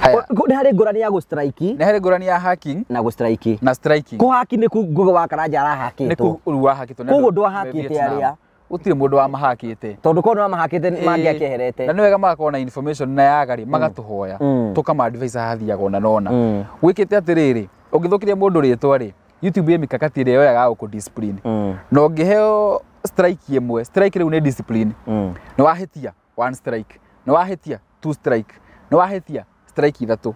Haya. Nĩ harĩ ngũrani ya gũ-strike Nĩ harĩ ngũrani ya hacking na gũ-strike. Na striking. Kũhaki nĩ ku Ngugi wa Karanja Nĩ arahakĩtwo. kũ rĩu wahakĩtwo nĩ Koguo andũ me ndwahakĩte Vietnam. arĩa. Gũtirĩ mũndũ wamahakĩte. Tondũ korwo nĩwamahakĩte mangĩakĩeherete. Na nĩ wega magakorwo na information na yaga rĩ, magatũhoya, tũkama advise hathiaga ona nona. Gwĩkĩte atĩrĩrĩ, ũngĩthũkĩria mũndũ rĩtwa rĩ, YouTube ĩ mikakati ĩrĩa yoyaga ya gũkũ discipline. Na ũngĩheo strike ĩmwe, strike rĩu nĩ discipline. Nĩ wahĩtia one strike, nĩ wahĩtia two strike, nĩ wahĩtia strike ithatũ,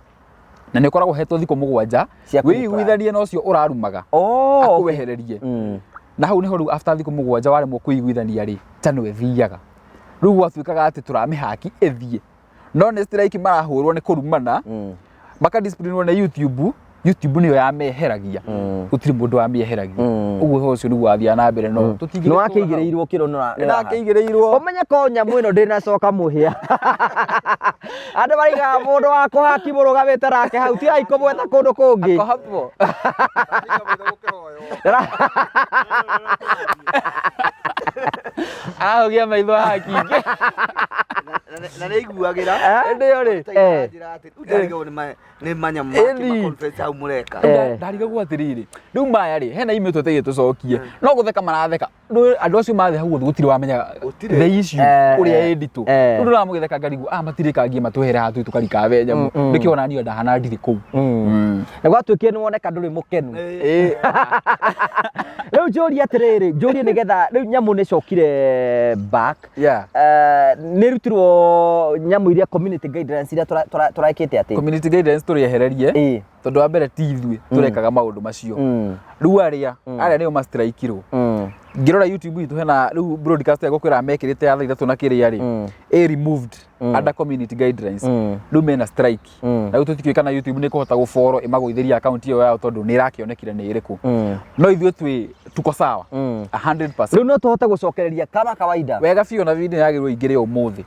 na nĩ ũkoragwo ũhetwo thikũ 7 Cia kũ-reply. wĩiguithanie na ũcio ũrarumaga Oh, okay. akwehererie. Na hau nĩho rĩu after thikũ 7 waremwo kũiguithania rĩ, channel ĩthiaga. Rĩu gwatuĩkaga atĩ tũramĩhaki ĩthiĩ, no nĩ strike marahũrwo nĩ kũrumana, makadisciplinwo nĩ YouTube. YouTube nĩyo yameheragia, gũtirĩ mũndũ wamĩeheragia. Ũguo ũhoro ũcio nĩguo wathiaga na mbere, no Nĩ wakĩigĩrĩirwo kĩro nĩ Nĩndakĩigĩrĩirwo. Ũmenye ko nyamũ ĩno ndĩnacoka mũhĩa. Andũ maraigaga mũndũ wa kũhaki mũrũgamĩte nake hau tigai kũmwetha kũndũ kũngĩ. Ako hapo. Arahugia maitho haki ingĩ. Na nĩ iguagĩra. Hĩndĩ ĩyo rĩ, Njĩra atĩ rĩu ndarigagwo nĩ manyamũ Ĩni. ma conference hau mũreka. Ndarigagwo atĩrĩrĩ, rĩu maya rĩ, hena email twetereire tũcokie, no gũtheka maratheka. Rĩu andũ acio mathe hau gũtirĩ wamenya Gũtirĩ. the issue ũrĩa ĩ nditũ. Rĩu ndũramũgĩtheka ngarigwo, ah, matirĩkangie matwehere haha tũthiĩ tũkarikabe nyamũ. Nĩkĩo ona niĩ ndahana ndirĩ kũu. Na gwatuĩkire nĩ woneka ndũrĩ mũkenu. Ĩ. Rĩu njũrie atĩrĩrĩ, njũrie nĩgetha rĩu nyamũ nĩ cokire back. Nĩ rutirwo nyamũ iria community guidelines iria tũrekĩte atĩ Community guidance tũrĩehererie, tondũ wa mbere ti ithuĩ tũrekaga maũndũ macio. Rĩu arĩa nĩo mastrikirwo. Ngĩrora YouTube itũ hena rĩu broadcast ya gũkwĩra mekĩrĩte ya thaa 3 na kĩrĩa rĩ, ĩ removed under community guidelines. Rĩu mena strike. Na rĩu tũtikĩũĩ kana YouTube nĩ ĩkũhota gũboro ĩmagũithĩrie account ĩyo yao, tondũ nĩ ĩrakĩonekire nĩ ĩrĩkũ. No ithuĩ twĩ tuko sawa 100%. Rĩu no tũhote gũcokereria kama kawaida. Wega biũ, na video yagĩrĩirwo ingĩre ũmũthĩ.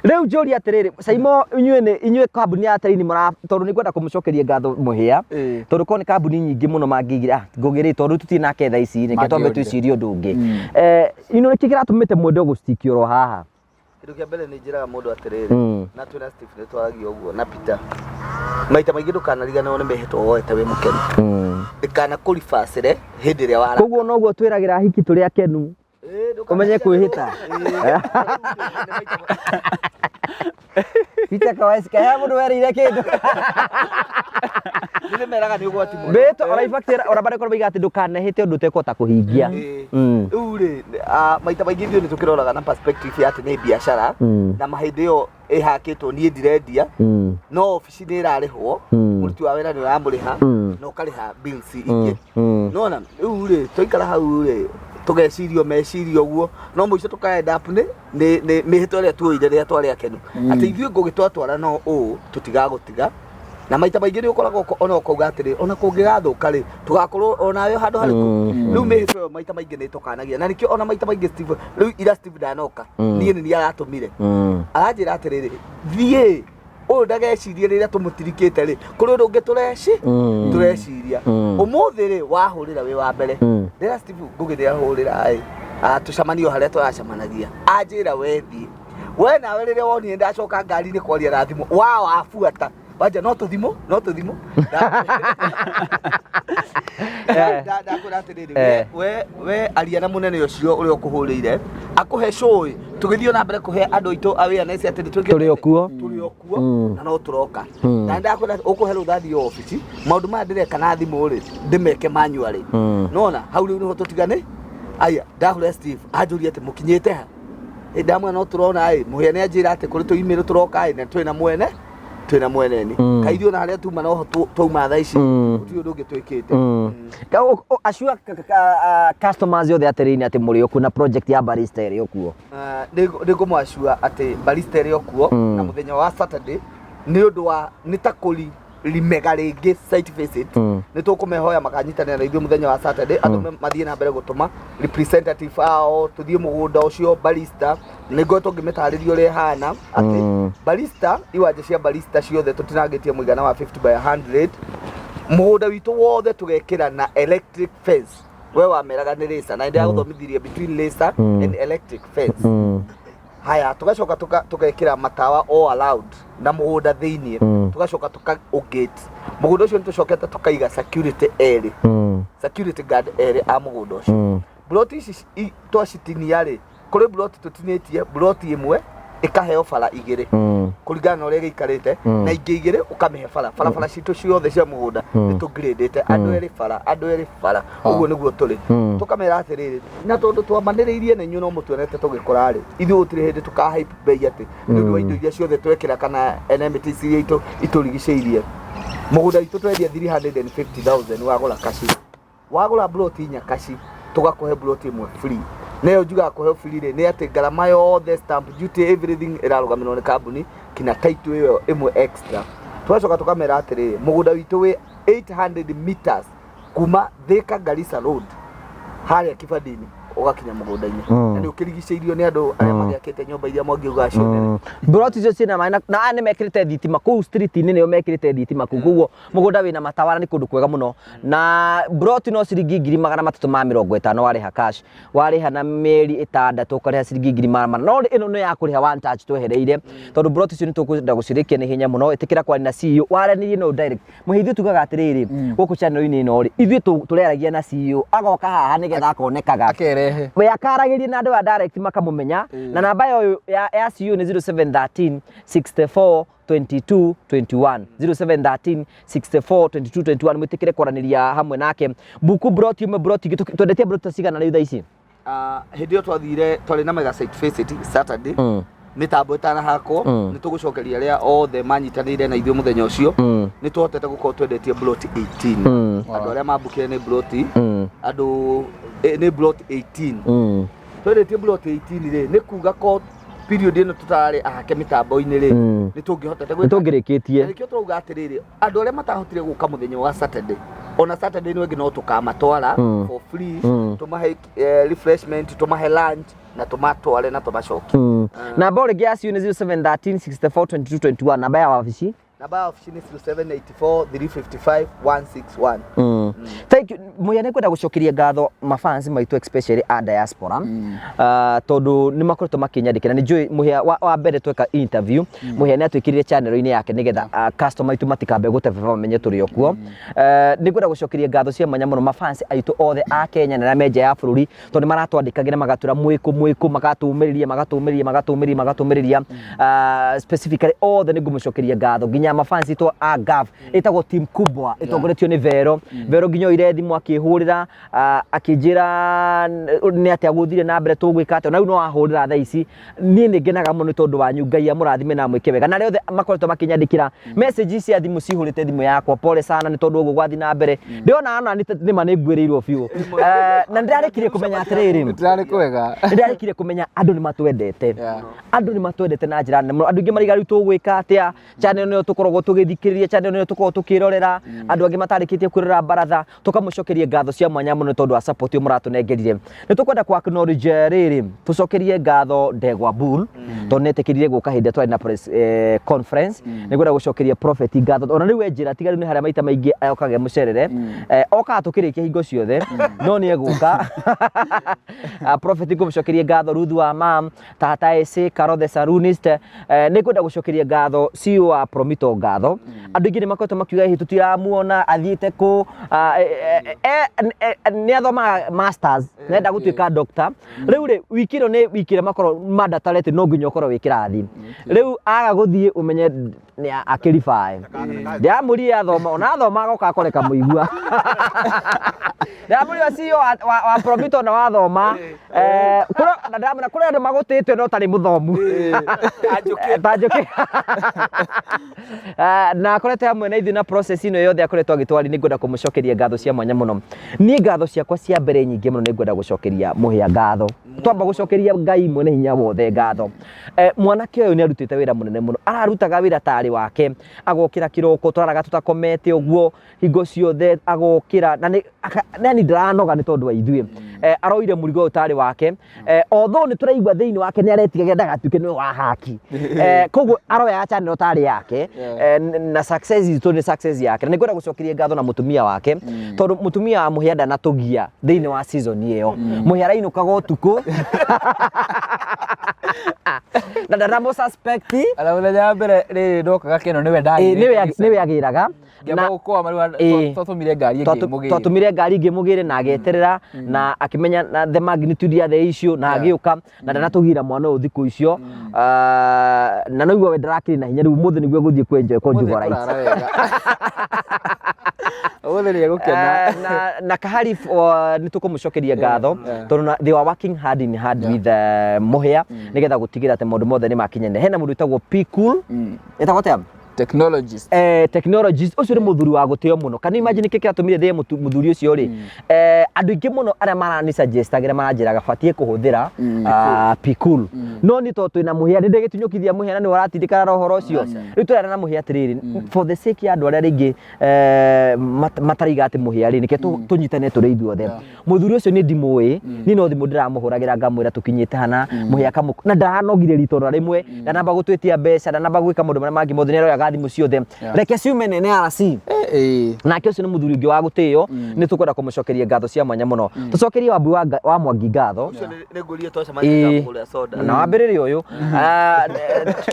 Rĩu njũrie atĩrĩrĩ, Saimo, inyuĩ nĩ inyuĩ kambuni ya Terini mũra, tondũ nĩ ngwenda kũmũcokeria ngatho mũhĩa, tondũ korwo nĩ kambuni nyingĩ mũno mangĩigire, ah, Ngũgĩ rĩ, tondũ tũtirĩ nake thaa ici, reke twambe Mangĩorire. twĩcirie ũndũ ũngĩ. Ino nĩkĩ kĩratũmĩte mwende gũstick oro haha? Kĩndũ kĩa mbere nĩ njĩraga mũndũ atĩrĩrĩ, na twĩna Steve nĩ twaragia ũguo na Peter, maita maingĩ ndũkanariganĩrwo nĩ mĩhĩtwa woete wĩ mũkenu, ndĩkanakũribacĩre hĩndĩ ĩrĩa wara Koguo noguo twĩragĩra hiki tũrĩ akenu. Ũmenye kwĩhĩta. Peter Kawesi, he mũndũ werĩire kĩndũ? Nĩ meraga nĩ ũgwati mũno. Mbĩtwa ona in fact ona barĩa korwo moigaga atĩ ndũkanehĩte ũndũ ũtekũhota kũhingia. Rĩu rĩ, maita maingĩ ithuĩ nĩ tũkĩroraga na perspective ya atĩ nĩ biacara, na mahĩndĩ ĩyo ĩhakĩtwo niĩ ndirendia, no obici nĩ ĩrarĩhwo, mũruti wa wĩra nĩ ũramũrĩha, na ũkarĩha bills ingĩ. Nona rĩu rĩ, twaikara hau rĩ, tũgeciria meciria ũguo, no mũico tũka end up nĩ mĩhĩtwa ĩrĩa tuoire rĩrĩa twarĩ akenu, atĩ ithuĩ Ngũgĩ twatwara no ũũ tũtigagũtiga. Na maita maingĩ nĩ ũkoragwo ona ũkauga atĩrĩ, ona kũngĩgathũka rĩ, tũgakorwo onawe handũ harĩkũ. Rĩu mĩhĩtwa ĩyo maita maingĩ nĩ ĩtũkanagia, na nĩkĩo ona maita maingĩ Steve, rĩu ira Steve ndanoka, niĩ nĩ niĩ aratũmire, aranjĩra atĩrĩrĩ, thiĩ ũyũ ndagecirie rĩrĩa tũmũtirikĩte rĩ, kũrĩ ũndũ ũngĩ tũreciria. Ũmũthĩ rĩ, wahũrĩra wĩ wa mbere. Rĩrĩa Steve Ngũgĩ nĩahũrĩra ĩ, tũcemanio harĩa tũracemanagia, anjĩra we thiĩ we nawe. Rĩrĩa wonire ndacoka ngari-inĩ kwaria na thimũ wa wabuata wanja, no tũthimũ, no tũthimũ. Ndakwĩra atĩrĩrĩ, we aria na mũnene ũcio ũrĩa ũkũhũrĩire akũhe cũĩ, tũgĩthiĩ na mbere kũhe andũ aitũ awareness atĩ nĩ twĩkĩte Tũrĩ o kuo. Tũrĩ o kuo na no tũroka. Na ndakwĩra ũkũhe rũtha thiĩ obici, maũndũ maya ndĩreka na thimũ rĩ, ndĩmeke manually. Nona hau rĩu nĩho tũtigane. Aya ndahũrĩra Steve, anjũria atĩ mũkinyĩte ha. Ĩ, ndamwĩra no tũrona ĩ, mũhĩa nĩ anjĩra atĩ kũrĩ tũ email tũroka ĩ, na twĩna mweneni. Kaithuĩ ona harĩa tuma noho twauma thaa ici, gũtirĩ ũndũ ũngĩ twĩkĩte. Assure customers othe atĩrĩini atĩ mũrĩ o kuo na project ya Barista ĩrĩ o kuo. Ah, nĩ ngũmwacua atĩ Barista ĩrĩ o kuo, na mũthenya wa Saturday nĩ ũndũ wa nĩ ta kũri rimega rĩngĩ site visit. Nĩ tũkũmehoya makanyitanĩra na ithuĩ mũthenya wa Saturday, andũ mathiĩ na mbere gũtũma representative ao, tũthiĩ mũgũnda ũcio Barista. Nĩ ngoretwo ngĩmĩtarĩria ũrĩa ĩhana, atĩ Barista, iwanja cia Barista ciothe tũtinangĩtie mũigana wa 50 by 100. Mũgũnda witũ wothe tũgekĩra na electric fence. We wameraga nĩ laser, na ndĩragũthomithirie between laser and electric fence. Haya, tugacoka tũgekĩra matawa all around na mũgũnda thĩiniĩ. Tũgacoka tũka ũgate mũgũnda ũcio, nĩ tũcokete tũkaiga security erĩ, security guard erĩ a mũgũnda ũcio. Mburoti ici twacitinia rĩ, kũrĩ mburoti tũtinĩtie, mburoti ĩmwe ĩkaheo bara igĩrĩ kũringana na ũrĩa gĩikarĩte, na ingĩ igĩrĩ ũkamĩhe bara. Barabara citũ ciothe cia mũgũnda nĩ tũngirĩndĩte andũ erĩ bara, andũ erĩ bara, ũguo nĩguo tũrĩ. Tũkamera atĩrĩrĩ, na tondũ twamanĩrĩirie na inyuĩ no mũtuonete tũgĩkũra rĩ, ithuĩ gũtirĩ hĩndĩ tũka hype bei atĩ nĩ ũndũ wa indo iria ciothe twekĩra kana NMTC iria itũrigicĩirie. Mũgũnda witũ twendia 350,000, wagũra kaci, wagũra ploti inya kaci, tũgakũhe ploti ĩmwe free. Nayo njugaga kũhe free rĩ, nĩ atĩ ngarama yothe, stamp duty, everything ĩrarũgamĩrĩrwo nĩ kambuni kinya title ĩyo ĩmwe extra. Tũgacoka tũkamera atĩrĩrĩ, mũgũnda witũ wĩ 800 meters kuma Thika Garissa Road harĩa Kibandini ũgakinya mũgũnda-inĩ, na nĩ ũkĩrigicĩirio nĩ andũ arĩa magĩakĩte nyũmba iria mwangiuga cionere. Mburoti icio ciĩna maĩ na aya nĩ mekĩrĩte thitima kũu street-inĩ, nĩo mekĩrĩte thitima kũu, koguo mũgũnda wĩna matawa na nĩ kũndũ kwega mũno. Na mburoti no ciringi 350,000 warĩha cash, warĩha na mĩeri 6 ũkarĩha ciringi 400,000. No ĩno nĩ ya kũrĩha one touch twehereire, tondũ mburoti icio nĩ tũkwenda gũcirĩkia na ihenya mũno. Ĩtĩkĩra kwaria na CEO, waranĩrie no direct. Mũhĩa, ithuĩ tugaga atĩrĩrĩ, gũkũ channel-inĩ ĩno rĩ, ithuĩ tũrĩaragia na CEO, agoka haha nĩgetha akonekaga. Akerehe. We akaragĩria na andũ a direct makamũmenya. Na namba ĩyo ya CEO nĩ 0713 64 22 21, 0713 64 22 21. Mwĩtĩkĩre kwaranĩria hamwe nake. Buku broti ĩmwe, broti ingĩ twendetie broti cigana rĩu thaa ici? Ah, hĩndĩ ĩyo twathire twarĩ na mega site visit Saturday, mĩtambo ĩtanahakwo. Nĩ tũgũcokeria arĩa othe manyitanĩire na ithuĩ mũthenya ũcio. Nĩ tũhotete gũkorwo twendetie plot 18. Andũ arĩa mambukire nĩ plot andũ nĩ plot 18. Twendetie plot 18 rĩ, nĩ kuga ko period ĩno tũtararĩ ahake mĩtambo-inĩ rĩ, nĩ tũngĩhotete nĩ tũngĩrĩkĩtie. Na nĩkĩo tũrauga atĩrĩrĩ, andũ arĩa matahotire gũka mũthenya wa Saturday, ona Saturday ĩno ĩngĩ no tũkamatwara for free, tũmahe refreshment, tũmahe lunch na tũmatware na tũmacokie. Namba ĩrĩa ya CEO nĩ 0713 64 22 21. Namba ya wabici? Namba ya obici nĩ 0784 355 161. Thank you. Muya, nĩ ngwenda gũcokeria ngatho mafans maitũ, especially a diaspora, tondũ nĩ makoretwo makĩnyandĩkĩra. Nĩ njũĩ Mũhĩa wa mbere tweka interview, Mũhĩa nĩ atwĩkĩrire channel-inĩ yake nĩgetha customer aitũ matikambe gũtebeba, mamenye tũrĩ o kuo. Nĩ ngwenda gũcokeria ngatho cia mwanya mũno mafans aitũ othe a Kenya na arĩa me nja ya bũrũri, tondũ nĩ maratwandĩkagĩra magatwĩra mwĩkũ mwĩkũ, magatũmĩrĩria, magatũmĩrĩria, magatũmĩrĩria, magatũmĩrĩria. Specifically othe nĩ ngũmũcokeria ngatho, nginya mafans aitũ a Gulf ĩtagwo Team Kubwa ĩtongoretio nĩ Vero. Vero nginya oire thimũ akĩhũrĩra, akĩnjĩra nĩ atĩa gũthire na mbere, tũgwĩka atĩa, na rĩu no ahũrĩra thaa ici. Niĩ nĩ ngenaga mũno nĩ tondũ wanyu. Ngai amũrathime na amwĩke wega. Na arĩa othe makoretwo makĩnyandĩkĩra message cia thimũ cihũrĩte thimũ yakwa, pole sana nĩ tondũ ũguo gwathiĩ na mbere. Ndĩrona ona nĩma nĩ nguĩrĩirwo biũ. Na nĩndarĩkirie kũmenya atĩrĩrĩ, Ndĩrarĩ kwega. Nĩndarĩkirie kũmenya andũ nĩ matwendete. Andũ nĩ matwendete na njĩra nene mũno. Andũ aingĩ mariga rĩu tũgwĩka atĩa, channel nĩyo tũkoragwo tũgĩthikĩrĩria, channel nĩyo tũkoragwo tũkĩrorera. Andũ angĩ matarĩkĩtie kwĩrora baratha, tũkamũcokeria ngatho cia mwanya mũno nĩ tondũ wa support ĩyo mũratũnengerire. Nĩ tũkwenda ku acknowledge rĩrĩ, tũcokerie ngatho Ndegwa Bull, tondũ nĩ etĩkĩrire gũka hĩndĩ ĩrĩa twarĩ na press conference. Nĩ ngwenda gũcokeria Prophet ngatho, ona rĩu enjĩra tiga rĩu nĩ harĩa maita maingĩ okage mũcerere. Okaga tũkĩrĩkia hingo ciothe, no nĩ egũka. Prophet, ngũmũcokeria ngatho. Ruth wa mam Tata Ese Karothe Sarunist, nĩ ngwenda gũcokeria ngatho CEO wa Promito ngatho. Andũ aingĩ nĩ makoretwo makiuga hihi tũtiramuona, athiĩte kũ? Nĩ athomaga masters, nenda gũtuĩka doctor. Rĩu rĩ, wiki ĩno nĩ wiki ĩrĩa makorwo mandatory atĩ no nginya ũkorwo wĩ kĩrathi. Rĩu aga gũthiĩ, ũmenye nĩ akĩribae. Ndĩramũrire athoma, ona athoma agoka akoreka mũigua. Ndĩramũrire CEO wa Promito na wathoma, na ndĩramwĩra kũrĩ andũ magũtĩte no tarĩ mũthomu ta njũkĩ. Na akoretwo hamwe na ithuĩ na process ĩno yothe akoretwo agĩtwari. Nĩ ngwenda kũmũcokeria ngatho cia mwanya mũno. Niĩ ngatho ciakwa cia mbere nyingĩ mũno nĩ ngwenda gũcokeria Mũhĩa ngatho. Twamba gũcokeria Ngai mwene hinya wothe ngatho. Mwanake ũyũ nĩ arutĩte wĩra mũnene mũno, ararutaga wĩra tarĩ wake, agokĩra kĩroko, tũraraga tũtakomete ũguo hingo ciothe, agokĩra na nĩ yani ndaranoga nĩ tondũ wa ithuĩ. Aroire mũrigo ũyũ tarĩ wake, although nĩ tũraigua thĩinĩ wake nĩ aretigagĩra ndagatuĩke nĩwe wa haki. Koguo aroya channel tarĩ yake, na success itũ nĩ success yake. Na nĩ ngwenda gũcokeria ngatho na mũtumia wake, tondũ mũtumia wa Mũhĩa ndanatũgia thĩinĩ wa season ĩyo. Mũhĩa arainũkaga ũtukũ. Na ndanamũ suspect. Ala mũthenya wa mbere rĩrĩ ndokaga keno nĩwe ndagĩrĩte. Nĩwe agĩraga. Ngĩamba gũkwama rĩu twatũmire ngari ĩngĩ mũgĩre. Twatũmire ngari ĩngĩ mũgĩre na agĩeterera na akĩmenya na the magnitude ya the issue na agĩũka na ndanatũgira mwana ũyũ thikũ icio. Ah, na noiguo we ndarakĩrĩ na hinya rĩu ũmũthĩ nĩguo gũthiĩ kũ enjoy conjugal rights. Ũmũthĩ nĩ egũkena. Na Kaharif nĩ tũkũmũcokeria ngatho tondũ they were working hand in hand with Mũhĩa nĩgetha gũtigĩra atĩ maũndũ mothe nĩ makinyanĩra. Hena mũndũ wĩtagwo P Cool, ĩtagwo atĩa? Technologist. Technologist ũcio nĩ mũthuri wa gũtĩo mũno. Can you imagine nĩkĩ kĩratũmire thĩe mũthuri ũcio rĩ? Andũ aingĩ mũno arĩa marani suggestagĩra maranjĩraga batiĩ kũhũthĩra P Cool, no niĩ tondũ twĩna Mũhĩa nĩ ndĩgĩtunyũkithia Mũhĩa na nĩwe ũratindĩkana na ũhoro ũcio. Rĩu tũrera na Mũhĩa atĩrĩrĩ, for the sake ya andũ arĩa rĩngĩ mataraiga atĩ Mũhĩa rĩ, nĩke tũnyitane tũrĩ ithuothe. Mũthuri ũcio nĩ ndimũĩ, niĩ no thimũ ndĩramũhũragĩra ngamwĩra tũkinyĩte hana Mũhĩa kamũ na ndaranogire rita ona rĩmwe, ndanamba gũtwĩtia mbeca, ndanamba gwĩka maũndũ marĩa mangĩ mothe, nĩ aroyaga thimũ ciothe. Reke ciume nene RC. Nake ũcio nĩ mũthuri ũngĩ wa gũtĩo, nĩ tũkwenda kũmũcokeria ngatho cia mwanya mũno. Tũcokerie Wambui wa Mwangi ngatho. Ũcio nĩ ngũria twacemania ngamũgũrĩra soda. Na wambĩrĩria ũyũ. Ah,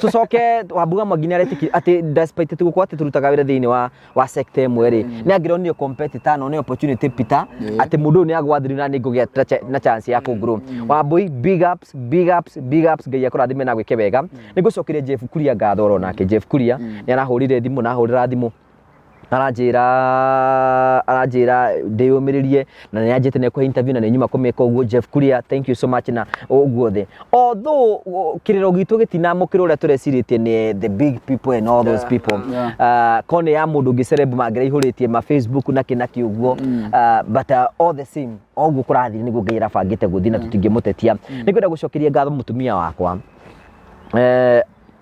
tũcoke Wambui wa Mwangi nĩ aretĩkire atĩ despite atĩ gũkorwo atĩ tũrutaga wĩra thĩinĩ wa sector ĩmwe rĩ, nĩ angĩronire competitor no nĩ opportunity Peter atĩ mũndũ ũyũ nĩ agwathiri na nĩ ngũgĩa na chance ya kũ grow. Wambui, big ups, big ups, big ups. Ngai akũrathime na gwĩke wega. Nĩ ngũcokeria Jeff Kuria ngatho oro nake. Jeff Kuria nĩ arahũrire thimũ na ahũrĩra thimũ aranjĩra ndĩyũmĩrĩrie na nĩ anjĩte nĩ ekũhe interview na nĩ nyuma kũmĩka ũguo. Jeff Kuria, thank you so much. Na ũguo thĩ although kĩrĩro gitũ gĩtinamũkĩrwo ũrĩa tũrecirĩtie nĩ the big people and all those people, ko nĩ ya mũndũ ũngĩ celeb mangĩraihũrĩtie ma Facebook na kĩ na kĩ ũguo, but all the same o ũguo kũrathiĩ nĩguo Ngai arabangĩte gũthiĩ na tũtingĩmũtetia. Nĩ ngwenda gũcokeria ngatho mũtumia wakwa.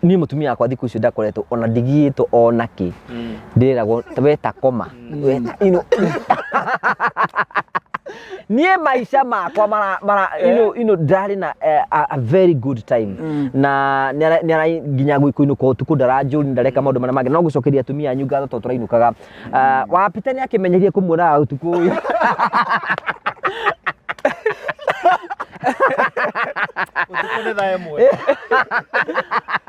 Niĩ mũtumia wakwa thikũ icio ndakoretwo ona ndigiyĩtwo ona kĩ, ndĩragwo we ta koma niĩ maica makwa mara ndarĩ na a very good time na nĩ nginya kũinũka ũtukũ ndaranjũri ndareka maũndũ marĩa mangĩ no gũcokeria atumia anyu ngatho tondũ tũrainũkaga. Ah, wapita nĩ akĩmenyerie kũmuonaga ũtukũ ũyũ. Ũtukũ nĩ thaa 1.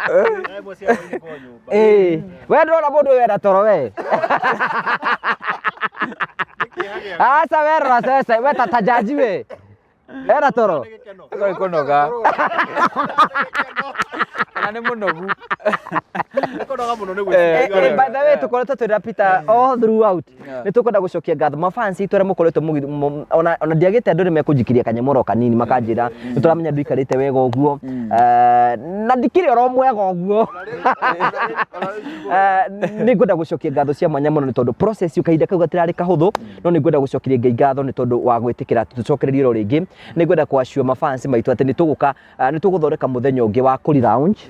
Thaa 1 cia hwaĩ-inĩ kwa nyũmba. Ĩĩ, we ndũrona mũndũ ũyũ ena toro we? Aca, we rora cece we ta jaji we ena toro. Akorwo kũnoga kana nĩ mũnogu. Nĩ kũnoga mũno nĩ gwĩciria. By the way, tũkoretwo twĩna Peter all throughout. Nĩ tũkwenda gũcokia ngatho mafans itũ arĩa mũkoretwo ona ndiagĩte andũ nĩ mekũnjikiria kanyamũro kanini makanjĩra nĩ tũramenya ndũikarĩte wega ũguo. Na ndikĩrĩ oro mwega ũguo. Nĩ ngwenda gũcokia ngatho cia mwanya mũno nĩ tondũ process ĩyo kahinda kau gatirarĩ kahũthũ, no nĩ ngwenda gũcokeria Ngai ngatho nĩ tondũ wa gwĩtĩkĩra atĩ tũcokererie oro rĩngĩ. Nĩ ngwenda kũassure mafans maitũ atĩ nĩ tũgũka, nĩ tũgũthondeka mũthenya ũngĩ wa kũri lounge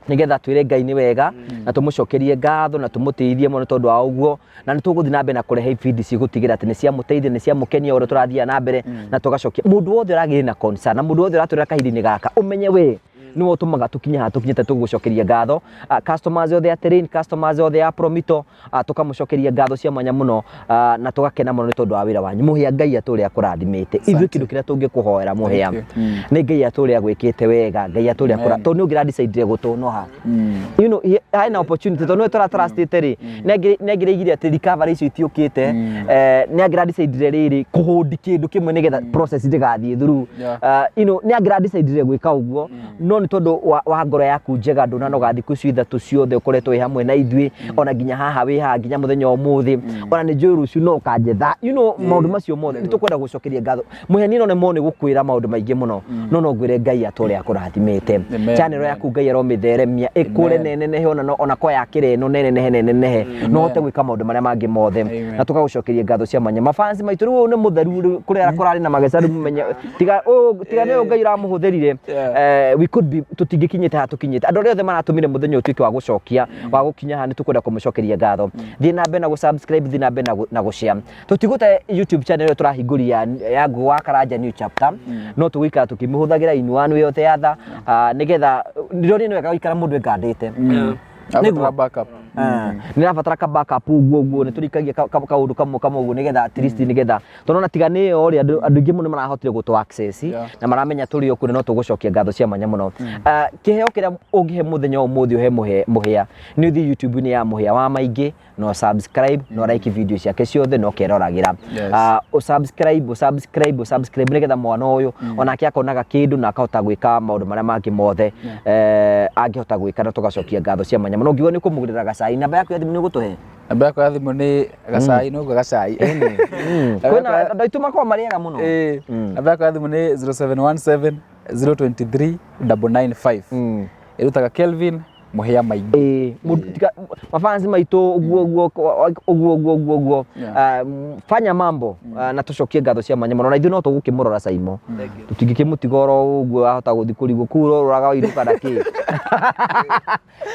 nĩgetha twĩre Ngai nĩ wega na tũmũcokerie ngatho na tũmũtĩithie mũno tondũ wa ũguo, na nĩ tũgũthiĩ na mbere na kũrehe ibindi cigũtigĩra atĩ nĩ ciamũteithia, nĩ ciamũkenia ũrĩa tũrathiĩ na mbere, na tũgacokia mũndũ wothe ũragĩrĩ na concern na mũndũ wothe ũratwĩra kahinda-inĩ gaka ũmenye we nĩwe ũtũmaga tũkinye haha tũkinyĩte. Tũgũcokeria ngatho. Customers othe a Terrain, customers othe a Promito, tũkamũcokeria ngatho cia mwanya mũno, na tũgakena mũno nĩ tondũ wa wĩra wanyu. Mũhĩa, Ngai atũre akũrathimĩte. Ithuĩ kĩndũ kĩrĩa tũngĩkũhoera Mũhĩa Thank you. Nĩ Ngai atũre agwĩkĩte wega, Ngai atũre akũra Amen. tondũ nĩ ũngĩra decide gũtũnoha hena opportunity tondũ nĩwe tũratrustĩte rĩ, nĩ angĩraigire atĩ recovery icio itiũkĩte, nĩ angĩra decide rĩrĩ kũhũndi kĩndũ kĩmwe nĩgetha process ndĩgathiĩ through. Nĩ angĩra decide gwĩka ũguo, no nĩ tondũ wa ngoro yaku njega ndũnanoga thikũ icio 3 ciothe ũkoretwo wĩ hamwe na ithuĩ, ona nginya haha wĩ haha nginya mũthenya wa ũmũthĩ, ona nĩ njũĩ rũciũ no ũkanjetha maũndũ macio mothe nĩ tũkwenda gũcokeria ngatho. Mũhĩa, niĩ no nemwo nĩ gũkwĩra maũndũ maingĩ mũno, no ngwĩre Ngai atũre akũrathimĩte. Amen. Channel yaku Ngai aromĩtheremia ĩkũre Amen. na ĩnenehe, ona no ona ko yakĩra ĩno na ĩnenehe na ĩnenehe no ũhote gwĩka maũndũ marĩa mangĩ mothe. Amen. Na tũkagũcokeria ngatho cia mwanya. Mafans maitũ, rĩu ũyũ nĩ mũtheru, rĩu kũrĩa kũrarĩ na mageca, rĩu mũmenye tiga ũyũ tiga nĩ ũyũ Ngai ũramũhũthĩrire. We could be tũtingĩkinyĩte haha tũkinyĩte. Andũ arĩa othe maratũmire mũthenya ũtuĩke wa gũcokia wa gũkinya haha, nĩ tũkwenda kũmũcokeria ngatho. Thiĩ na mbere na gũ-subscribe, thiĩ na mbere na gũ-share. Tũtigũte YouTube channel ĩyo tũrahingũria ya Ngũgĩ wa Karanja new chapter, no tũgũikara tũkĩmĩhũthagĩra in one way or the other, nĩgetha ndĩronire nĩ wega gũikara mũndũ engandĩte. Abatara Nĩguo. backup. Nĩ rabatara ka backup ũguo ũguo, nĩ tũrikagia kaũndũ kamwe kamwe ũguo, nĩgetha at least, nĩgetha tondũ ona tiga nĩ ĩyo rĩ, andũ aingĩ mũno nĩ marahotire gũtũ access na maramenya tũrĩ o kũrĩ, no tũgũcokia ngatho cia mwanya mũno. Kĩheo kĩrĩa ũngĩhe mũthenya ũmũthĩ ũhe Mũhĩa nĩ ũthiĩ YouTube-inĩ ya Mũhĩa wa Maingĩ no subscribe no like video ciake ciothe no keroragĩra. Yes. Ũ subscribe, ũ subscribe, ũ subscribe, nĩgetha mwana ũyũ onake akonaga kĩndũ na akahota gwĩka maũndũ marĩa mangĩ mothe angĩhota gwĩka, na tũgacokia ngatho cia mwanya mũno. Ngiuga nĩ ũkũmũgũrĩra gacai, namba yaku ya thimũ nĩ ũgũtũhe? Namba yakwa ya thimũ nĩ gacai, no gacai. Kwĩna andũ aitũ makoragwo marĩaga mũno. Ĩĩ, namba yakwa ya thimũ nĩ 0717 023 995. Ĩrutaga Kelvin Mũhĩa Maingĩ. Ĩĩ, mafans maitũ ũguo ũguo ũguo ũguo ũguo ũguo. Fanya mambo na tũcokie ngatho cia mwanya mũno, na ithuĩ no tũgũkĩmũrora Saimo, tũtingĩkĩmũtiga oro ũguo ahota gũthiĩ kũrigwo kũu ũroraga wainũka na kĩ,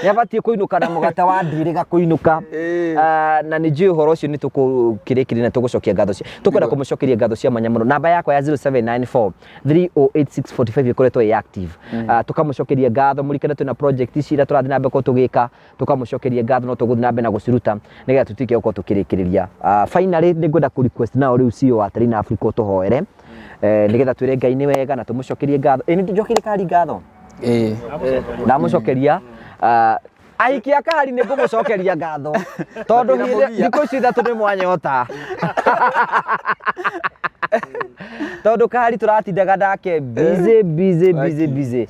nĩ abatiĩ kũinũka na mũgate wa ndirĩga kũinũka. Na nĩ njũĩ ũhoro ũcio nĩ tũkũkĩrĩkĩria na tũgũcokia ngatho cia, tũkwenda kũmũcokeria ngatho cia mwanya mũno. Namba yakwa ya 0794 308645 ĩkoretwo ĩ active. Tũkamũcokeria ngatho mũrikane twĩna project ici iria tũrathiĩ na mbere gũkorwo tũgĩka, tũkamũcokeria ngatho, no tũgũthiĩ na mbere na gũciruta nĩgetha tũtuĩke gũkorwo tũkĩrĩkĩrĩria. Finally nĩ ngwenda kũ request nao rĩu CEO wa Terina Africa ũtũhoere nĩgetha twĩre Ngai nĩ wega na tũmũcokerie ngatho. Ĩ, nĩ tũcokerie Kahari ngatho? Ĩĩ. Ndamũcokeria. Ahiki a Kahari, nĩ ngũmũcokeria ngatho tondũ thikũ ici ithatũ nĩ mwanyota, tondũ Kahari tũratindaga nake busy busy busy busy.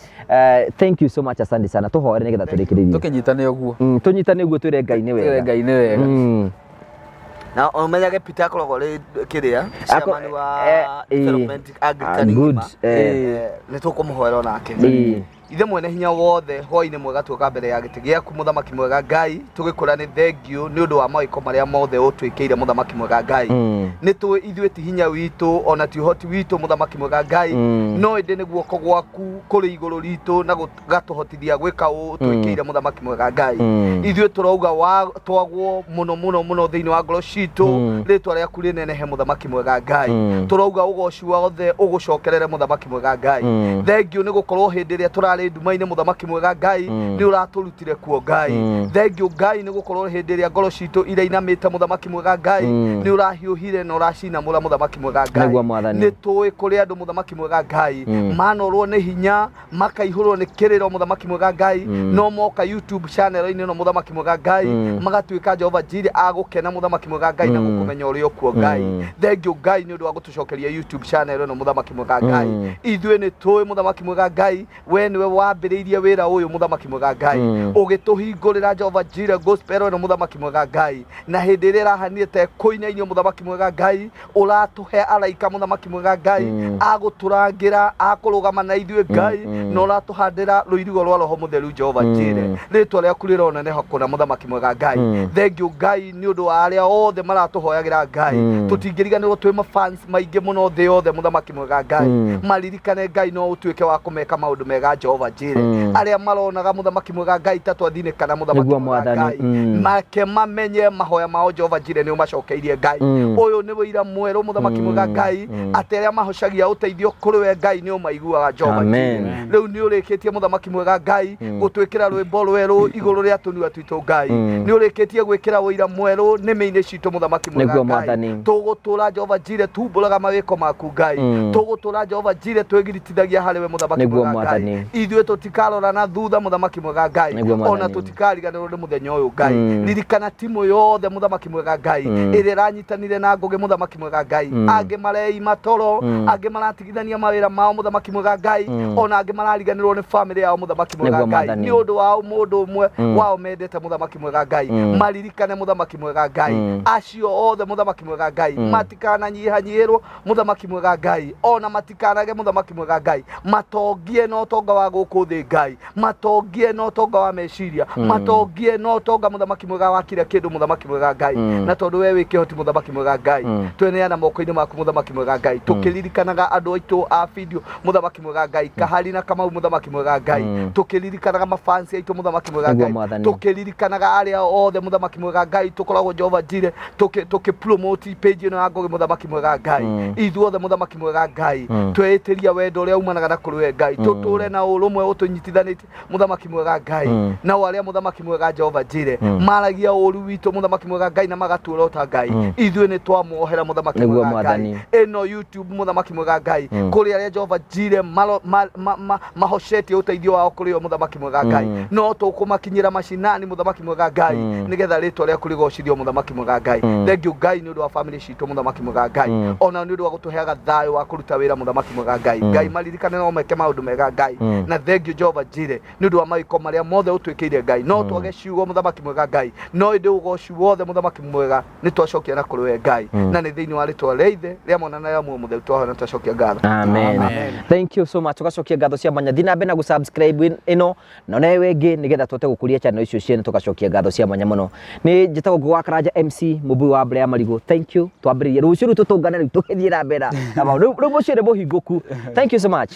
Thank you so much, asante sana. Tũhoere nĩgetha tũrĩkĩrĩrie. Tũkĩnyitane ũguo. Tũnyitane ũguo twĩre Ngai nĩ Twĩre wega. Ngai nĩ wega. Na ũmenyage Peter akoragwo arĩ kĩrĩa chairman wa development Anglican Good, ng'ima. Nĩ tũkũmũhoera onake. Ithe mwene hinya wothe, hwainĩ mwega, tuoka mbere ya gĩtĩ gĩaku, mũthamaki mwega Ngai, tũgĩkũra nĩ thengiũ nĩ ũndũ wa mawĩko marĩa mothe ũtwĩkĩire, mũthamaki mwega Ngai. Nĩ tũĩ ithuĩ ti hinya witũ ona ti ũhoti witũ, mũthamaki mwega Ngai, no ĩndĩ nĩ guoko gwaku kũrĩ igũrũ ritũ na gũgatũhotithia gwĩka ũũ ũtwĩkĩire, mũthamaki mwega Ngai. Ithuĩ tũrauga wa twagwo mũno mũno mũno thĩinĩ wa ngoro citũ, rĩtwa rĩaku rĩnenehe, mũthamaki mwega Ngai. Tũrauga ũgoci wothe ũgũcokerere, mũthamaki mwega Ngai. Thengiũ nĩ gũkorwo hĩndĩ ĩrĩa tũrarĩ nduma-inĩ, mũthamaki mwega Ngai, nĩ ũratũrutire kuo, Ngai. Thengiũ Ngai nĩ gũkorwo hĩndĩ ĩrĩa ngoro citũ irainamĩte, mũthamaki mwega Ngai, nĩ ũrahiũhire na ũracinamũra, mũthamaki mwega Ngai. Nĩguo, Mwathani. Nĩ tũĩ kũrĩ andũ, mũthamaki mwega Ngai, manorwo nĩ hinya, makaihũrwo nĩ kĩrĩro, mũthamaki mwega Ngai, no moka YouTube channel-inĩ ĩno, mũthamaki mwega Ngai, magatuĩka Jehova Jireh agũkena, mũthamaki mwega Ngai, na gũkũmenya ũrĩa ũkuo, Ngai. Thengiũ Ngai nĩ ũndũ wa gũtũcokeria YouTube channel ĩno, mũthamaki mwega Ngai. Ithuĩ nĩ tũĩ, mũthamaki mwega Ngai, we nĩwe wambĩrĩirie wĩra ũyũ, mũthamaki mwega Ngai, ũgĩtũhingũrĩra Jehova Jireh gospel ĩno, mũthamaki mwega Ngai, na hĩndĩ ĩrĩa ĩrahanire ta ĩkũinainio, mũthamaki mwega Ngai, ũratũhe araika, mũthamaki mwega Ngai, agũtũrangĩra, akũrũgama na ithuĩ, Ngai, na ũratũhandĩra rũirigo rwa roho mũtheru, Jehova Jireh. Rĩtwa rĩaku rĩroneneha kũna, mũthamaki mwega Ngai. Thengiũ Ngai nĩ ũndũ wa arĩa othe maratũhoyagĩra, Ngai. Tũtingĩriganĩrwo twĩ mafans maingĩ mũno thĩ yothe, mũthamaki mwega Ngai. Maririkane, Ngai, no ũtuĩke wa kũmeka maũndũ mega, Jehova Jireh. Arĩa maronaga, mũthamaki mwega Ngai, ta twathinĩkana, mũthamaki Nĩguo, mwega Mwathani. Ngai, make mamenye mahoya mao, Jehova Jireh, nĩ ũmacokeirie, Ngai. Ũyũ nĩ ũira mwerũ, mũthamaki mwega Ngai, atĩ arĩa mahocagia ũteithio kũrĩ we, Ngai, nĩ ũmaiguaga, Jehova Amen. Jireh. Rĩu nĩ ũrĩkĩtie, mũthamaki mwega Ngai, gũtwĩkĩra rwĩmbo rwerũ igũrũ rĩa tũnua twitũ, Ngai. Nĩ ũrĩkĩtie gwĩkĩra ũira mwerũ nĩmĩ-inĩ citũ, mũthamaki mwega Nĩguo, Ngai. Mwathani. Tũgũtũra, Jehova Jireh, tumbũraga mawĩko maku, Ngai. Tũgũtũra, Jehova Jireh, twĩgiritithagia harĩ we, mũthamaki Nĩguo, mwega Ngai. Mwathani. Ithuĩ tũtikarora na thutha, mũthamaki mwega Ngai, Nĩguo, ona Mwathani. tũtikariganĩrwo nĩ mũthenya ũyũ, Ngai. Ririkana timu yothe, mũthamaki mwega Ngai, ĩrĩa ĩranyitanire na Ngũgĩ, mũthamaki mwega Ngai. Angĩ mareima toro, angĩ maratigithania mawĩra mao, mũthamaki mwega Ngai, ona angĩ marariganĩrwo nĩ famĩlĩ yao, mũthamaki mwega Nĩguo, Ngai, Mwathani. nĩ ũndũ wa mũndũ ũmwe wao mendete, mũthamaki mwega Ngai. Maririkane, mũthamaki mwega Ngai, acio othe, mũthamaki mwega Ngai, matikananyihanyihĩrwo, mũthamaki mwega Ngai, ona matikanage, mũthamaki mwega Ngai, matongie na ũtonga wa gũkũ thĩ, Ngai, matongie na ũtonga wa meciria, matongie na ũtonga, mũthamaki mwega, wa kira kĩndũ, mũthamaki mwega Ngai. Na tondũ we wĩ kĩhoti, mũthamaki mwega Ngai, tweneana moko-inĩ maku, mũthamaki mwega Ngai, tũkĩririkanaga andũ aitũ a video, mũthamaki mwega Ngai, Kahari na Kamau, mũthamaki mwega Ngai, tũkĩririkanaga mafansi aitũ, mũthamaki mwega Nĩguo, Ngai, Mwathani. tũkĩririkanaga arĩa othe, mũthamaki mwega Ngai, tũkoragwo, Jehova Jireh, tũkĩ promote page ĩno ya Ngũgĩ, mũthamaki mwega Ngai. Ithuothe, mũthamaki mwega Ngai, tweĩtĩria wendo ũrĩa umanaga na kũrĩ we, Ngai, tũtũre na ũrũmwe. Ũrũmwe ũtũnyitithanĩtie, Mũthamaki mwega Ngai. Nao arĩa, Mũthamaki mwega Jehova Njire, maragia ũru witũ, Mũthamaki mwega Ngai, na magatuorota Ngai, ithuĩ nĩ twamuohera, Mũthamaki Nĩguo, mwega Ngai. Mwathani. Ĩno YouTube, Mũthamaki mwega Ngai, kũrĩ arĩa, Jehova Njire, mahocetie ũteithio wao kũrĩ o, Mũthamaki mwega Ngai, no tũkũmakinyĩra macinani, Mũthamaki mwega Ngai, nĩgetha rĩtwa rĩaku rĩgocithio, Mũthamaki mwega Ngai. Thank you, Ngai, nĩ ũndũ wa family citũ, Mũthamaki mwega Ngai, ona nĩ ũndũ wa gũtũheaga thayũ wa kũruta wĩra, Mũthamaki mwega Ngai. Ngai, maririkane no meke maũndũ mega, Ngai. Na thank you, Jehova Njire, nĩ ũndũ wa mawĩko marĩa mothe ũtwĩkĩire, Ngai. No twage ciugo, Mũthamaki mwega Ngai, no ĩndĩ ũgoci wothe, Mũthamaki mwega, nĩ twacokia na kũrĩ we, Ngai, na nĩ thĩinĩ wa rĩtwa rĩa Ithe, rĩa Mwana na rĩa Muoyo Mũtheru twahoya na twacokia ngatho. Amen. Thank you so much. Tugacokia ngatho cia mwanya. Thiĩ na mbere na gũ-subscribe ĩno na onawe ĩngĩ nĩgetha tũhote gũkũria channel icio ciene. Tũgacokia ngatho cia mwanya mũno. Nĩ njĩtagwo Ngũgĩ wa Karanja MC, mũmbui wa mbere ya marigũ. Thank you. Twambĩrĩrie rũciũ rĩu, tũtũngane rĩu tũgĩthiĩ na mbere na maũndũ. Rĩu mũciĩ nĩ mũhingũku. Thank you so much.